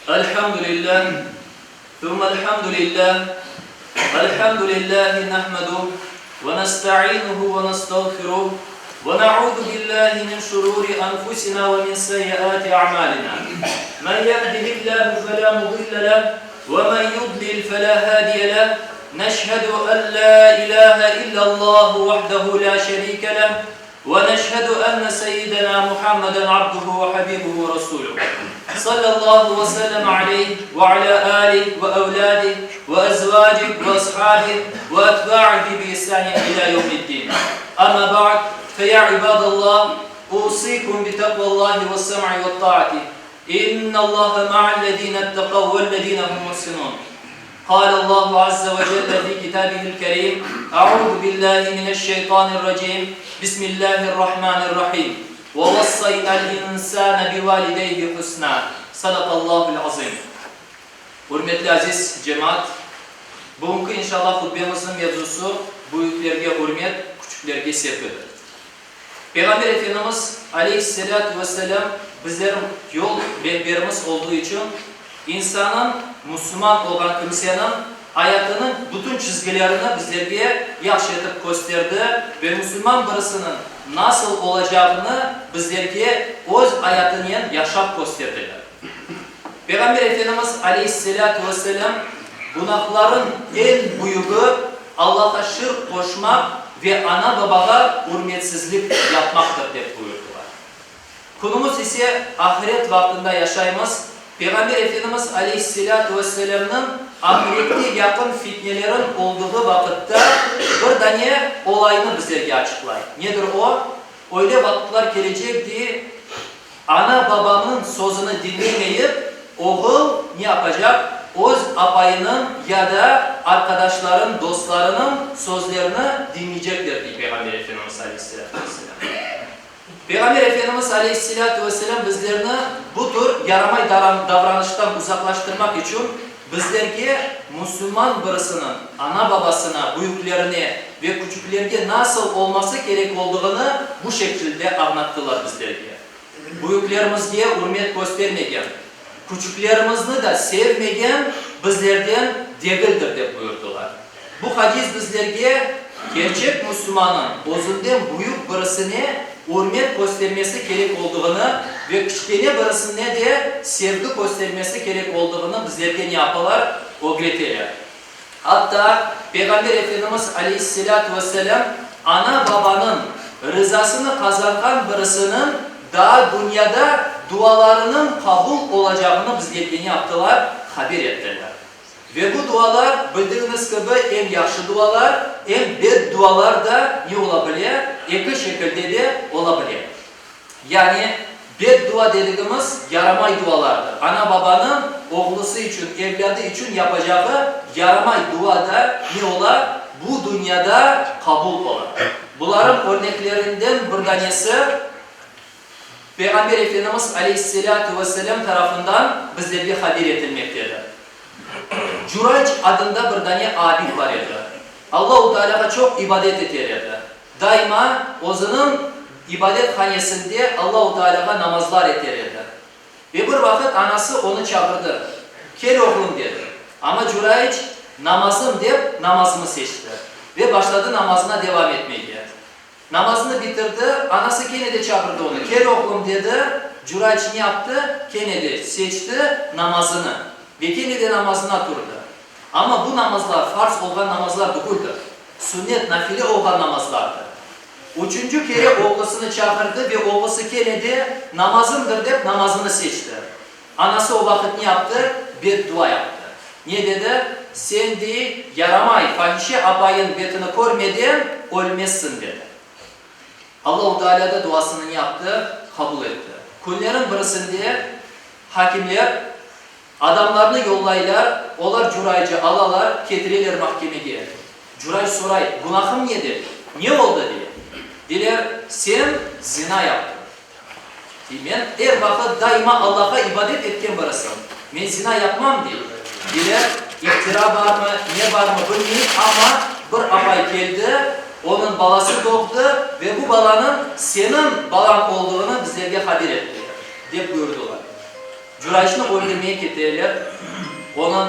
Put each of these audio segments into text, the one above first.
Elhamdülillah, thumma elhamdülillah, elhamdülillahi nahmeduh ve nestainuhu ve nestağfiruh ve na'uzu billahi min şururi enfusina ve min seyyiati a'malina. Men yehdihillahu fela mudille leh ve men yudlil fela hadiye leh. Neşhedü en la ilahe illallahu vahdehu la şerike leh ve neşhedü enne seyyidena Muhammeden abduhu ve habibuhu ve resuluh. Sallallahu ve sellem aleyh ve ala alih ve evladih ve ezvacih ve ashabih ve etbaihi bi ihsanin ila yevmiddin. Amma ba'd, fe ya ibadallah, usikum bi takvallahi ve sem'i ve ta'atih. İnnallaha ma'allezine ittekav vellezine hum muhsinun. Kâlallahu azze ve celle fî kitâbihil kerîm, Eûzü billâhi mineşşeytanirracîm, Bismillâhirrahmânirrahîm, Ve vassaynel insâne bivâlideyhi husnâ. Sadakallâhul azîm. Ürmetli aziz cemaat, bugünki inşallah hutbemizniñ mevzusı, Büyüklerge ürmet, küçüklerge sevgidir. Peyğamber Efendimiz aleyhisselâtu vesselâm bizlerniñ yol rehberimiz olduğu içün, insanıñ, musulman olğan kimseniñ ayatınıñ bütün çizgilerini bizlerge yahşı etip kösterdi ve musulman birisiniñ nasıl olacağını bizlerge öz ayatınen yaşap kösterdiler. Peyğamber Efendimiz aleyhisselâtu vesselâm günahların eñ büyügi Allahqa şirk qoşmaq ve ana-babağa ürmetsizlik yapmaqtır, dep buyurdılar. Künümiz ise ahiret vaqtında yaşaymız, Peyğamber Efendimiz aleyhisselâtu vesselâmnıñ ahiretke yaqın fitnelerin olduğı vaqıtta bir dane olaynı bizlerge açıqlay. Nedir o? Öyle vaqıtlar kelecek ki, Ana-babamnıñ sözüni diñlemeyip, oğul ne yapacaq? Öz apayınıñ ya da arqadaşlarıñ, dostlarınıñ sözlerini diñleycekler, dey Peyğamber Efendimiz aleyhisselâtu vesselâm. Peyğamber Efendimiz aleyhisselâtu vesselâm bizlerni bu tür yaramay davranıştan uzaqlaştırmaq içün bizlerge musulman birisiniñ ana-babasına, büyüklerine ve küçüklerge nasıl olması kerek olduğını bu şekilde añlattılar bizlerge. Büyüklerimizge ürmet köstermegen, küçüklerimizni da sevmegen bizlerden degildir, dep buyurdılar. Bu hadis bizlerge kerçek müslümanıñ özünden büyük birisine ürmet köstermesi kerek olduğını ve kiçkene birisine de sevgi köstermesi kerek olduğını bizlerge ne yapalar? Ögreteler. Atta Peyğamber Efendimiz aleyhisselâtu vesselâm ana-babanıñ rızasını qazanğan birisiniñ daa dünyada dualarınıñ qabul olacağını bizlerge ne yaptılar? Haber ettiler. Ve bu dualar, bildiğiniz kibi, em yahşı dualar, em beddualar da ne ola bile? Eki şekilde de ola bile. Yani, beddua dedigimiz yaramay dualardır. Ana-babanıñ oğlusı içün, evlâdı içün yapacağı yaramay dua da ne ola? Bu dünyada qabul ola. Bularıñ örneklerinden bir danesi Peyğamber Efendimiz aleyhisselâtu vesselâm tarafından bizlerge haber etilmektedir. Curayc adında bir dane abid bar edi. Allahu Tealâğa çoq ibadet eter edi. Daima özüniñ ibadet hanesinde Allahu Tealâğa namazlar eter edi. Ve bir vaqıt anası onı çağırdı. Kel, oğlum, dedi. Amma Curayc, namazım dep, namazını seçti. Ve başladı namazına devam etmege. Namazını bitirdi, anası kene de çağırdı onı. Kel, oğlum, dedi. Curayc ne yaptı? Kene de seçti namazını. Ve kene de namazına turdı. Amma bu namazlar farz olğan namazlar dügüldir. Sünnet, nafile olğan namazlardır. Üçünci kere oğlusını çağırdı ve oğlusı kene de namazımdır dep namazını seçti. Anası o vaqıt ne yaptı? Beddua yaptı. Ne dedi? Sen, dey, yaramay, fahişe apayın betini körmeden ölmezsiñ, dedi. Allahu Teala da duasını ne yaptı? Qabul etti. Künlerin birisinde hakimler Adamlarnı yollaylar, olar Curaycı alalar, ketireler mahkemege. Curay soray, Günahım nede? Ne oldı? dey. Deyler, Sen zina yaptıñ. Dey, Men er vaqıt daima Allahqa ibadet etken birisim. Men zina yapmam, dey. Deyler, İftira barmı, ne barmı bilmeyik, amma bir apay keldi, onıñ balası doğdı ve bu balanıñ seniñ balañ olduğını bizlerge haber ettiler, dep buyurdılar. Curaycnı öldürmege keteler, onıñ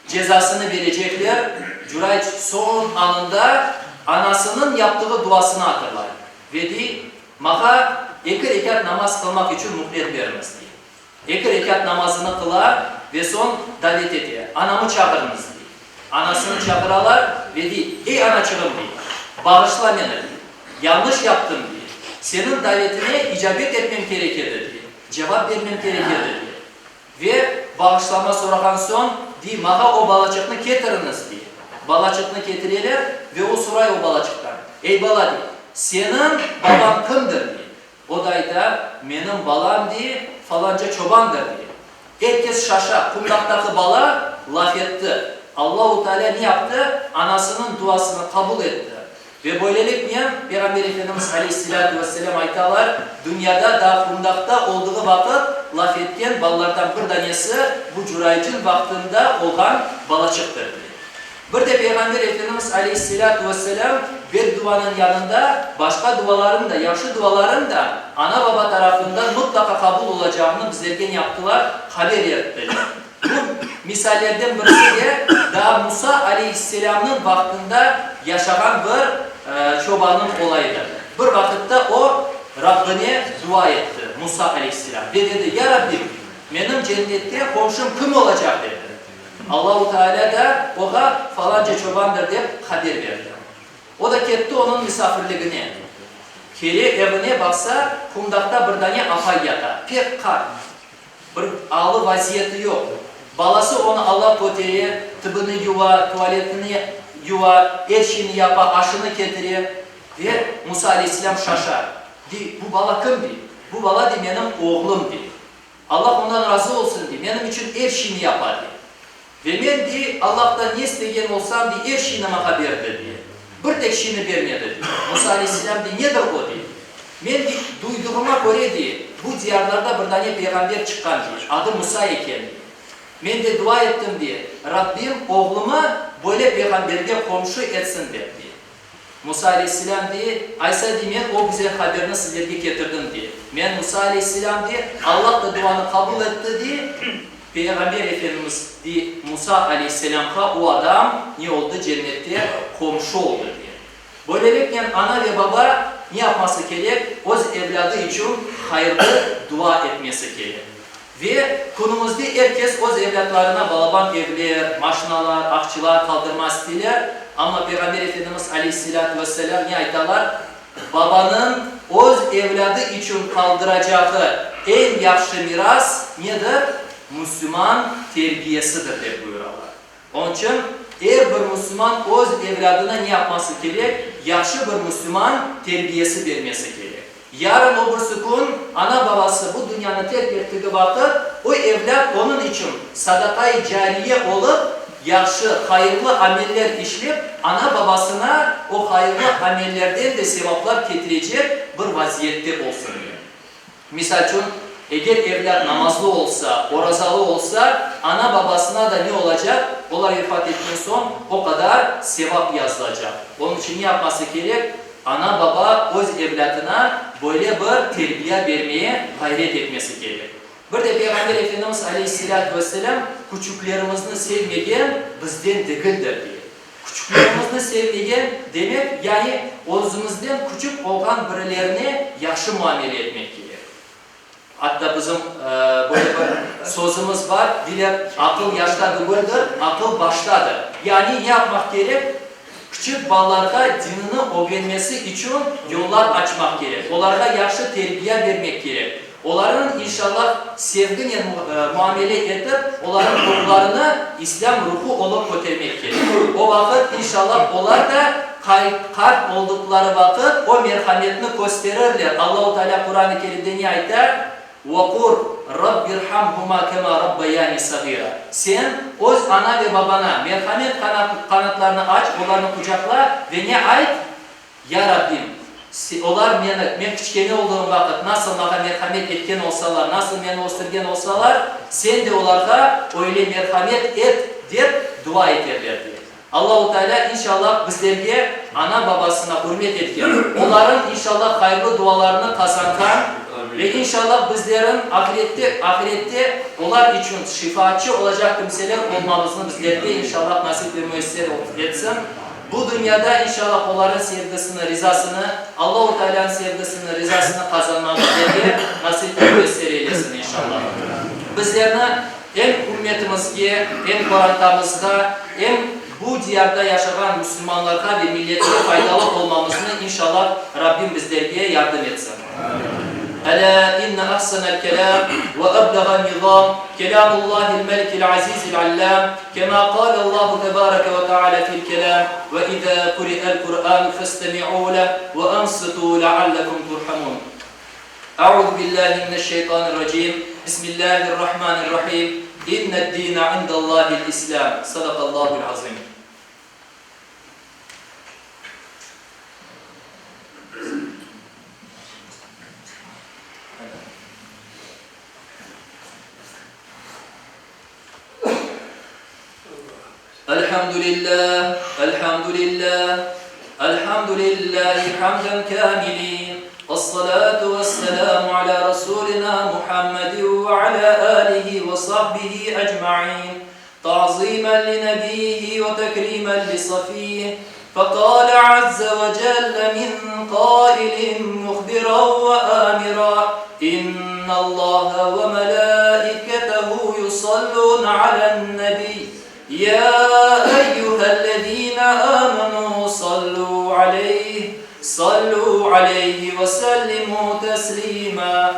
cezasını berecekler. Curayc soñ anında anasınıñ yaptığı duasını hatırlay ve dey, Maña eki rekât namaz qılmaq içün mühlet beriñiz, dey. Eki rekât namazını qıla ve soñ davet ete, Anamı çağırıñız, dey. Anasını çağıralar ve dey, Ey, anaçığım, dey, bağışla meni, dey, yañlış yaptım, dey, seniñ davetine icabet etmem kerek edi, dey, cevap bermem kerek edi, dey. Ve bağışlama sorağan soñ, dey, Mağa o balaçıqnı ketiriñiz, dey. Balaçıqnı ketireler ve o soray o balaçıqtan, Ey, bala, dey, seniñ babañ kimdir, dey. O da ayta, Menim balam, dey, falanca çobandır, dey. Er kes şaşa, qundaqtaki bala laf etti. Allahu Teala ne yaptı? Anasınıñ duasını qabul etti. Ve böyleliknen, Peyğamber Efendimiz aleyhisselâtu vesselâm aytalar, dünyada daa qundaqta olduğı vaqıt laf etken balalardan bir danesi bu Curaycın vaqtında olğan balaçıqtır, dey. Bir de Peyğamber Efendimiz aleyhisselâtu vesselâm bedduanıñ yanında başqa dualarnıñ da, yahşı dualarnıñ da ana-baba tarafından mıtlaqa qabul olacağını bizlerge ne yaptılar? Haber ettiler. Bu misallerden birisi de daa Musa aleyhisselâmnıñ vaqtında yaşağan bir çobannıñ olayıdır. Bir vaqıtta o, Rabbine dua etti, Musa aleyhisselâm, ve dedi, Ya Rabbim, menim cennette qomşum kim olacaq? dedi. Allahu Teala da oğa falanca çobandır dep haber berdi. O da ketti onıñ misafirligine. Kele evine baqsa, qundaqta bir dane apay yata, pek qart, bir alı vaziyeti yoq. Balası onı ala kötere, tibini yuva, tualetini yuva, er şeyni yapa, aşını ketire. Ve Musa aleyhisselâm şaşa, dey, bu bala kim, dey. Bu bala, dey, menim oğlum, dey. Allah ondan razı olsun, dey, menim içün er şeyni yapa, dey. Ve men, dey, Allahtan ne istegen olsam, dey, er şeyni maña berdi, dey. Bir tek şeyni bermedi, dey. Musa aleyhisselâm, dey, nedir o, dey. Men, dey, duyduğıma köre, dey, bu diyarlarda bir dane peyğamber çıqqan, dey, adı Musa eken, dey. Men de dua ettim, dey, Rabbim oğlumı böyle peyğamberge qomşu etsin, dep, dey. Musa aleyhisselâm dey, Aysa, dey, men o güzel haberni sizlerge ketirdim, dey. Men Musa aleyhisselâm, dey, Allah da duanı qabul etti, dey. Peyğamber Efendimiz, dey, Musa aleyhisselâmğa o adam ne oldı, cennette qomşu oldı, dey. Böyleliknen ana ve baba ne yapması kerek? Öz evlâdı içün hayırlı dua etmesi kerek. Ve künümizde er kes öz evlâtlarına balaban evler, maşinalar, aqçılar qaldırma isteyler, amma Peyğamber Efendimiz aleyhisselâtu vesselâm ne aytalar? Babanıñ öz evlâdı içün qaldıracağı eñ yahşı miras nedir? Müslüman terbiyesidir, dep buyuralar. Onıñ içün er bir müslüman öz evlâdına ne yapması kerek? Yahşı bir müslüman terbiyesi bermesi kerek. Yarın o birisi kün ana-babası bu dünyanı terk ettigi vaqıt, o evlât onıñ içün sadaqai cariye olıp, yahşı, hayırlı ameller işlep, ana-babasına o hayırlı amellerden de sevaplar ketirecek bir vaziyette olsun dep. Misal içün, eger evlât namazlı olsa, orazalı olsa, ana-babasına da ne olacaq? Olar vefat etken soñ, o qadar sevap yazılacaq. Onıñ içün ne yapması kerek? Ana-baba öz evlâtına böyle bir terbiya bermeye ğayret etmesi kerek. Bir de Peyğamber Efendimiz aleyhisselâtu vesselâm, Küçüklerimizni sevmegen bizden degildir, dey. Küçüklerimizni sevmegen demek, yani özümizden küçük olğan birilerine yahşı muamele etmek kerek. Atta bizim böyle bir sözümiz bar, deyler, aqıl yaşta degildir, aqıl baştadır. Yani ne yapmaq kerek? Küçük balalarğa dinini ögrenmesi içün yollar açmaq kerek, olarğa yahşı terbiya bermek kerek. Olarnıñ, inşallah, sevginen muamele etip, olarnıñ ruhlarını İslâm ruhu olıp kötermek kerek. O vaqıt, inşallah, olar da qart olduqları vaqıt o merhametni kösterirler. Allahu Teala Quran-ı Kerimde ne ayta? Ve qur Rabbirhamhuma kema rabbayani sagira. Sen öz ana ve babana merhamet qanatlarını aç, olarnı quçaqla ve ne ayt? Ya Rabbim, olar meni, men kiçkene olduğım vaqıt nasıl maña merhamet etken olsalar, nasıl meni östürgen olsalar, Sen de olarğa öyle merhamet et, dep dua eterler, dey. Allahu Teala, inşallah, bizlerge ana-babasına ürmet etken, olarıñ, inşallah, hayırlı dualarını qazanğan. Ve inşallah bizlerin ahirette, ahirette olar içün şefaatçı olacaq kimseler olmamıznı bizlerge inşallah nasip ve müyesser etsin. Bu dünyada inşallah oların sevgisini, rizasını, Allahu Tealânıñ sevgisini, rizasını qazanma bizlerge nasip ve müyesser eylesin inşallah. Bizlerni em ümmetimizge, em qorantamızğa, em bu diyarda yaşağan müslümanlarğa ve milletke faydalı olmamıznı inşallah Rabbim bizlerge yardım etsin. Elâ inne ahsenel kelâm ve ebleğen nizâm kelâmullâhil melikil azîzil allâm kemâ kâlellâhu tebâreke ve teâlâ fil kelâm ve izâ kuri'el Kur'ânu festemi'û leh ve ansitû leallekum turhamûn. Euzu billahi mineşşeytanirracim. Bismillahirrahmanirrahim. İnned-dîne indallâhil İslâm. Sadakallâhu'l azîm. Elhamdülillah, elhamdülillah, elhamdülillahi hamden kamilin, vessalatu vesselamu ala rasulina Muhammedin ve ala alihi ve sahbihi ecmain, ta'zimen li nebiyhi ve tekrimen li safiyh, fekale azze ve celle min kailin muhbiran ve amira, innallaha ve melaiketehu yusallun alen-nebiy, Ya eyyühellezine amenu sallu aleyh, sallu aleyhi ve sellimu teslima.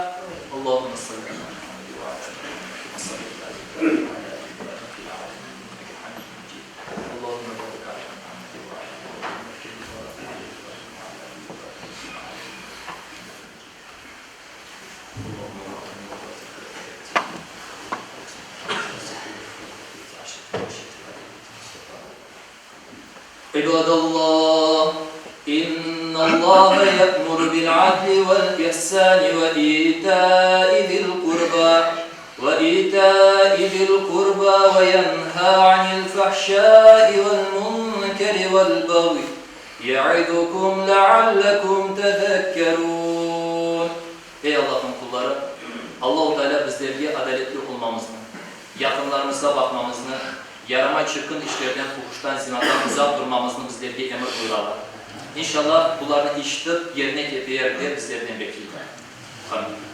Allahümme salli ala Muhammed ve ala ali Muhammed kema salleyte ala İbrahim ve ala ali İbrahim fil alemin inneke hamidun mecid. Allahümme barik ala Muhammed ve ala ali Muhammed kema barakte ala İbrahim ve ala ali İbrahim fil alemin inneke hamidun mecid. İbadallah, İnnallaha ye'muru bil-adli vel-ihsani ve ita'i zil-qurba ve ita'i zil-qurba ve yenha anil-fahşai vel-munkeri vel-bagyi Ye'idukum leallekum tezekkerun. Ey Allah'ın qulları, Allahu Teala bizlerge adaletli olmamıznı, yaqınlarımızğa baqmamıznı, yaramay çirkin işlerden, fuhuştan, zinadan uzaq durmamıznı bizlerge emir buyuralar. İnşallah, bularnı işitip, yerine keteyer dep bizlerden bekleyler. Amin.